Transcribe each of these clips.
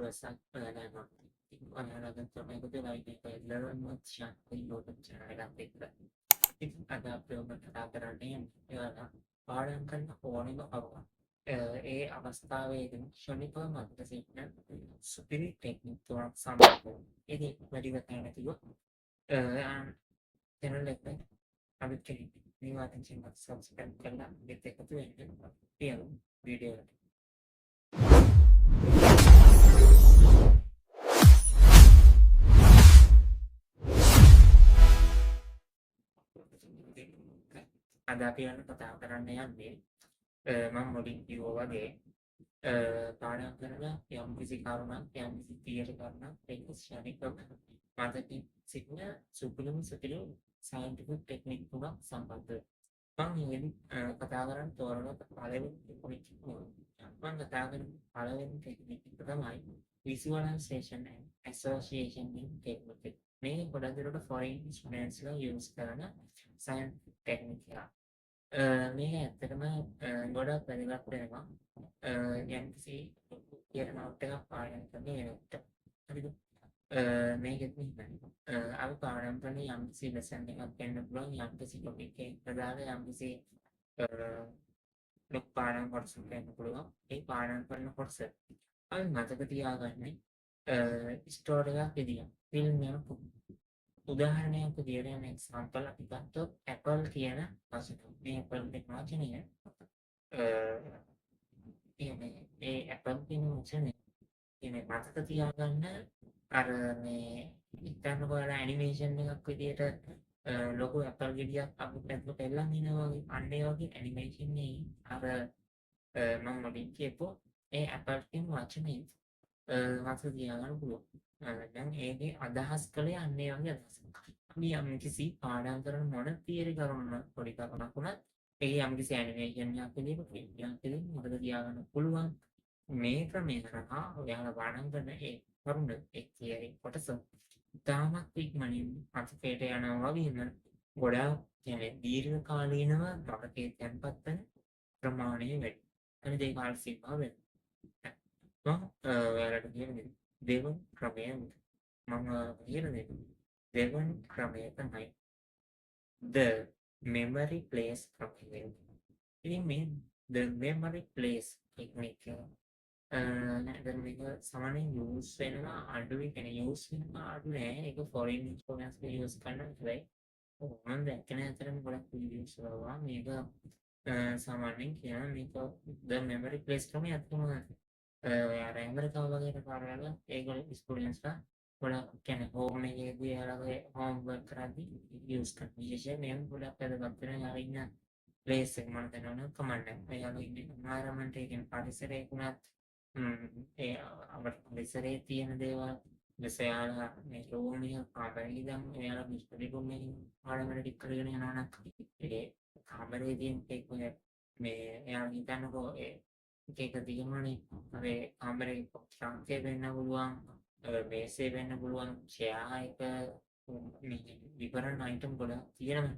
වසක් ඔයාලා ඉතින් ඔයාලා ගත්තම එකතු වෙලා ඉන්න එක ශාන්ති YouTube channel එකත් එක්ක. ඉතින් අද අපි ඔබ කතා කරන්නේ ඔයාලා පාඩම් කරන ඕනෙම කරුණක් ඒ අවස්ථාවේදී ක්ෂණිකව මතක සිටින සුපිරි ටෙක්නික් තුනක් සම්බන්ධව. ඉතින් වැඩි කතා නැතුව චැනල් එක අලුත් කෙනෙක් නිවාතෙන් චැනල් සබ්ස්ක්‍රයිබ් කරලා අපිත් එකතු වෙන්න. පියමු වීඩියෝ එකට. අද අපි යන කතා කරන්න යන්නේ මම මුලින් කිව්වා වගේ පාඩම් කරන යම් කිසි කරුණක්, යම් කිසි තියරි කරුණක්, ඒක ක්ෂණිකව මතකින් සිටින සුපිරිම සුපිරි සයන්ටිෆික් ටෙක්නික් තුනක් සම්බන්ධව. මම ඉතින් කතා කරන්න තෝරගත්ත පළවෙනි ටෙක්නික් එක, මම කතා කරන පළවෙනි ටෙක්නික් එක තමයි විසුවලයිසේෂන් ඇන්ඩ් ඇසෝසියේෂන් ටෙක්නික් එක. මේ ගොඩක් දුරට ෆොරින් ස්ටුඩන්ට්ස්ලා යූස් කරන සයන්ටිෆික් ටෙක්නික් එකක්. මේක ඇත්තටම ගොඩක් වැදගත් වෙනවා යම්කිසි කියන නෝට් එකක් පාඩම් කරන වෙනකොට. හරිද? මේකෙත් මෙහෙමයි. අපි පාඩම් කරන යම්කිසි ලෙසන් එකක් වෙන්න පුළුවන්, යම්කිසි ටොපික් එකකට අදාළ යම්කිසි ලොකු පාඩම් කොටසක් වෙන්න පුළුවන්. ඒ පාඩම් කරන කොටස අපි මතක තියාගන්නේ ස්ටෝරි එකක් විදියට. ෆිල්ම් එකක් උදාහරණයක් විදියට යන එක්සැම්පල් අපි ගත්තොත් Apple කියන වචනය. මේ Apple කියන වචනය කියන්නේ මේ Apple කියන වචනය කියන්නේ මතක තියාගන්න අර මේ හිතන්නකෝ ඔයාලා ඇනිමේෂන් එකක් විදියට ලොකු ඇපල් ගෙඩියක් අපි පැත්තට පෙරලන් ඉනවා වගේ. අන්න ඒ වගේ ඇනිමේෂන් එකේ අර මම මුලින් කියපු ඒ ඇපල් කියන වචනේ මතක තියාගන්න පුළුවන්. දැන් ඒකේ අදහස් කළේ අන්න ඒ වගේ අදහසක්. අපි යම් කිසි පාඩම් කරන මොන තියරි කරුණක් පොඩි කරුණක් වුණත් ඒ යම් කිසි ඇනිමේෂන් එකක් විදියට, ෆිල්ම් එකක් විදියට මතක තියාගන්න පුළුවන්. මේ ක්‍රමය හරහා ඔයාලා පාඩම් කරන ඒ කරුණ, ඒ තියරි කොටස ඉතාමත් ඉක්මනින් මතකයට යනවා වගේම ගොඩාක් කියන්නේ දීර්ඝ කාලීනව මතකයේ තැන්පත් වෙන ප්‍රමාණය වැඩි. හරිද? ඒ කාල සීමාව වැඩි. මම ඔයාලට කියන දෙවන ක්‍රමය, මම කියලා දෙන්න දෙවන ක්‍රමය තමයි the memory place ක්‍රමය. ඉතින් මේ the memory place technique එක දැන් මේක සාමාන්‍යයෙන් යූස් වෙනවා අඩුයි, කියන්නේ යූස් වෙනවා අඩු නෑ. ඒක ෆොරින් ස්ටුඩන්ට්ස් යූස් කරන විතරයි. මම දැක්ක නෑ අතරම ගොඩක් වීඩියෝස් වල මේක. සාමාන්‍යයෙන් කියන මේක the memory place ක්‍රමය ඇත්තටම ඔය අර ඇමරිකාව වගේ රටවල් ඒගොල්ලෝ ස්ටුඩන්ට්ස්ලා ගොඩක් කියන්නේ හෝම් එකේදී එයාලගේ හෝම් වර්ක් කරද්දී යූස් කරන. විශේෂයෙන් මේක ගොඩක් වැදගත් වෙනවා. එයාලා ඉන්න ප්ලේස් එක මොන තැන වුණත් කමක් නැහැ. එයාලා ඉන්න එන්වයරන්මන්ට් එක කියන්නේ පරිසරය වුණත් ඒ අපට පරිසරයේ තියෙන දේවල්, ඊට එයාලා මේ රූම් එක කාමරේ ඉඳන් එයාලා ස්ටඩි රූම් එකකින් පාඩම් වැඩ ටික කරගෙන යනවා නම් ඒ කාමරේ තියෙන එක මේ එයාලා හිතන්නකෝ ඒ එක එක තියෙනවනේ අපේ කාමරේ ට්‍රංක් එක වෙන්න පුළුවන්, මේසේ වෙන්න පුළුවන්, චෙයා එක, මේ විවරණ අයිටම් ගොඩක් තියෙනවා.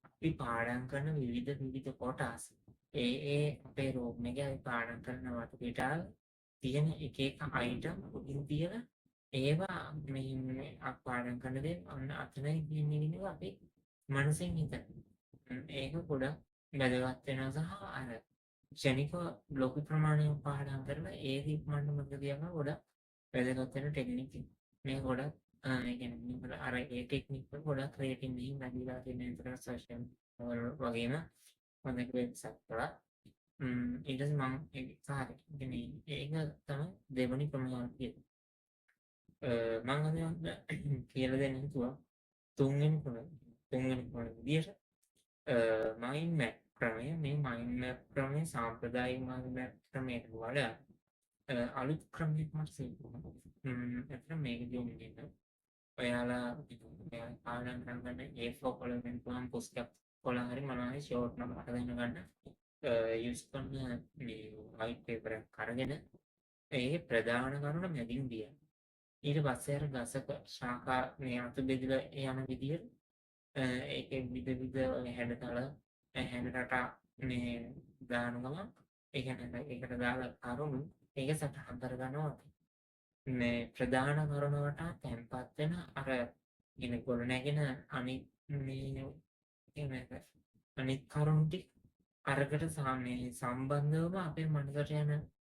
අපි පාඩම් කරන විවිධ විවිධ කොටස් ඒ ඒ අපේ රූම් එකේ අපි පාඩම් කරන වටපිටාව තියෙන එක එක අයිටම් උඩින් තියලා ඒවා මේ අපි පාඩම් කරන දේ ඔන්න අතනයි තියෙන්නේ කියන එක අපි මනසෙන් හිතන. ඒක ගොඩක් වැදගත් වෙනවා සහ අර ක්ෂණිකව ලොකු ප්‍රමාණයක් පාඩම් කරලා ඒක ඉක්මනට මතක තියාගන්න ගොඩක් වැදගත් වෙන ටෙක්නික් එක. මේ ගොඩක් ඒ කියන්නේ අර ඒ ටෙක්නික් වල ගොඩක් රේටින් එකකින් වැඩිලා තියෙන විතර සෝෂල් වගේම හොඳ වෙබ්සයිට් වල. ඊට පස්සේ මම ඒක හරි කියන්නේ ඒක තමයි දෙවෙනි ක්‍රමය කියන්නේ. මම අද කියලා දෙන්න හිතුවා තුන්වෙනි ක්‍රමය. තුන්වෙනි ක්‍රමය විදියට මයින්ඩ් මැප් ක්‍රමය. මේ මයින්ඩ් මැප් ක්‍රමය සාම්ප්‍රදායික මයින්ඩ් මැප් ක්‍රමයට වඩා අලුත් ක්‍රමයක් මට සිද්ධ වුණා. ඇත්තටම මේක දියුණු වෙන්න ඔයාලා පාඩම් කරගන්න A4 කොළ වෙන්න පුළුවන්, පුස්තක කොළ හරි මොනවා හරි ෂෝට් නෝට් හදන්න ගන්න යූස් කරන මේ වයිට් පේපර් එකක් අරගෙන ඒකේ ප්‍රධාන කරුණ මැදින් ලියන්න. ඊට පස්සේ අර ගසක ශාඛා මේ අතු බෙදලා යන විදියට ඒකේ විවිධ විවිධ හැඩතල හැඩ රටා මේ දාන ගමන්, ඒ කියන්නේ ඒකට දාලා කරුණු ඒක සටහන් කරගන්නවා අපි. මේ ප්‍රධාන කරුණ වටා තැන්පත් වෙන අර ඉගෙන ගොඩ නැගෙන අනිත් මේ කියන්නේ අනිත් කරුණු ටික අරකට මේ සම්බන්ධවම අපේ මනසට යන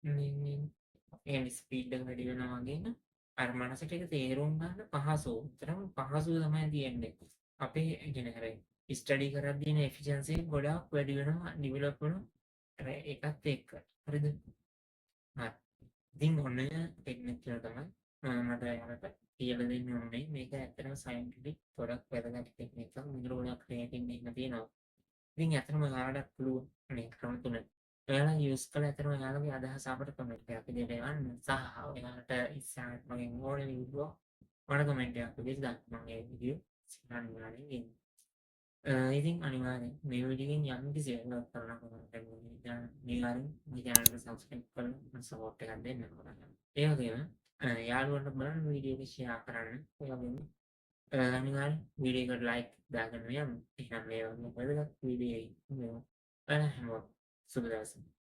මේ මේ ඒ ස්පීඩ් එක වැඩි වෙනවා වගේම අර මනසට ඒක තේරුම් ගන්න පහසු. තරම් පහසුව තමයි තියෙන්නේ. අපේ ඉගෙන අර ස්ටඩි කරද්දී එන එෆිෂන්සි එක ගොඩාක් වැඩි වෙනවා, ඩිවෙලොප් වෙනවා අර ඒකත් එක්ක. හරිද? හරි. ඉතින් ඔන්න ටෙක්නික් කියලා තමයි මට ඔයාලට කියලා දෙන්න ඕනේ. මේක ඇත්තටම සයන්ටිෆික් ගොඩක් වැදගත් ටෙක්නික් එකක්. මේකට ගොඩක් ක්‍රියේටිව් එහෙම තියෙනවා. ඉතින් ඇත්තටම ඔයාලටත් පුළුවන් මේ ක්‍රම තුන. ඔයාලා යූස් කළා ඇත්තටම ඔයාලගේ අදහස අපට කමෙන්ට් එකක් විදිහට එවන්න. සහ ඔයාලට ඉස්සරහට මගෙන් ඕන වීඩියෝ මට කමෙන්ට් එකක් විදිහට දාන්න. මම ඒ වීඩියෝ අනිවාර්යෙන් ගේන්නම්. ඉතින් අනිවාර්යෙන් මේ වීඩියෝ එකෙන් යම් කිසි වැදගත් කරුණක් ඔයාලට ලැබුණා නම් අනිවාර්යෙන් මේ චැනල් එක සබ්ස්ක්‍රයිබ් කරලා මට සපෝට් එකක් දෙන්න. ඒ වගේම යාළුවන්ට බලන්න වීඩියෝ එක ෂෙයා කරන්න. ඒ වගේම අනිවාර්යෙන් වීඩියෝ එකට ලයික් දාගන්න යමු. එහෙනම් මේ වගේ වැදගත් වීඩියෝ එකකින් ඔයාලා හැමෝම සුබ දවසක්.